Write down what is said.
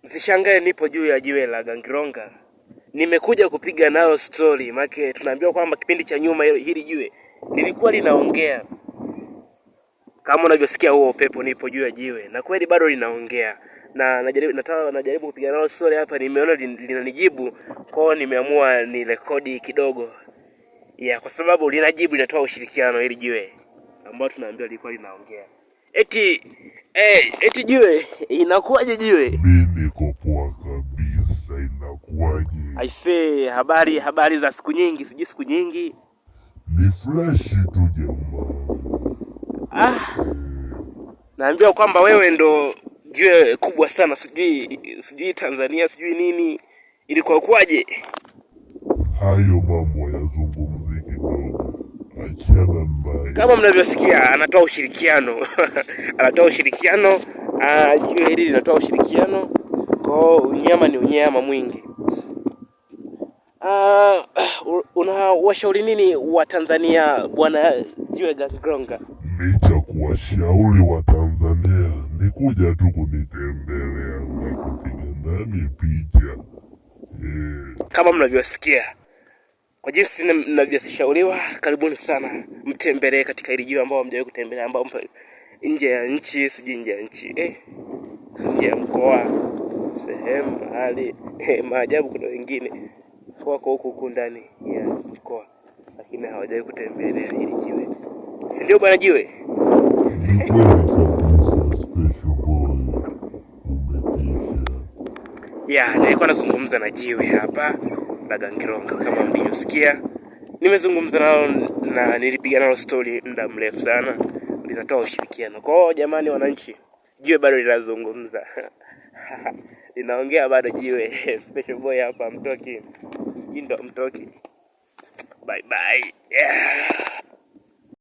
Msishangae nipo juu ya jiwe la Gangilonga, nimekuja kupiga nalo story, maana tunaambiwa kwamba kipindi cha nyuma hili jiwe lilikuwa linaongea. Kama unavyosikia huo upepo, nipo juu ya jiwe na kweli bado linaongea, na najaribu kupiga nalo story hapa, nimeona linanijibu, kwa hiyo nimeamua ni rekodi kidogo ya, kwa sababu linajibu, linatoa ushirikiano hili jiwe ambao tunaambiwa lilikuwa linaongea. Eti eti jiwe, inakuwaje jiwe? Mi niko poa kabisa, inakuwaje? I say, habari za siku nyingi, sijui siku nyingi. Ni fresh tu jamaa. Ah, naambiwa kwamba wewe ndo jiwe kubwa sana, sijui Tanzania, sijui nini, ilikuwa kwaje? Hayo mambo hayazungumzi kidogo, achana naye. Kama mnavyosikia anatoa ushirikiano anatoa ushirikiano. Jiwe hili linatoa ushirikiano, kwa unyama ni unyama mwingi. Una washauri nini wa Tanzania bwana jiwe Gangilonga? Mi cha kuwashauri wa Tanzania ni kuja tu kunitembelea na kupiga nami picha. Kama mnavyosikia, kwa jinsi mnavyoshauriwa, karibuni sana mtembelee katika hili jiwe ambao hamjawahi kutembelea, ambao mpo nje ya nchi, sijui nje ya nchi, nje ya mkoa, sehemu mahali maajabu. Kuna wengine wako huku huku ndani ya mkoa, lakini hawajawahi kutembelea hili jiwe, si ndio bwana jiwe? Ni kweli kabisa, Special Boy, umetisha. Ya, nilikuwa nazungumza na jiwe hapa la Gangilonga kama mlivyosikia. Nimezungumza nalo na nilipiga nalo story muda mrefu sana, linatoa ushirikiano. Kwa hiyo jamani, wananchi, jiwe bado linazungumza linaongea bado jiwe. Special Boy hapa, mtoki, sijui ndo mtoki. Bye bye. Yeah.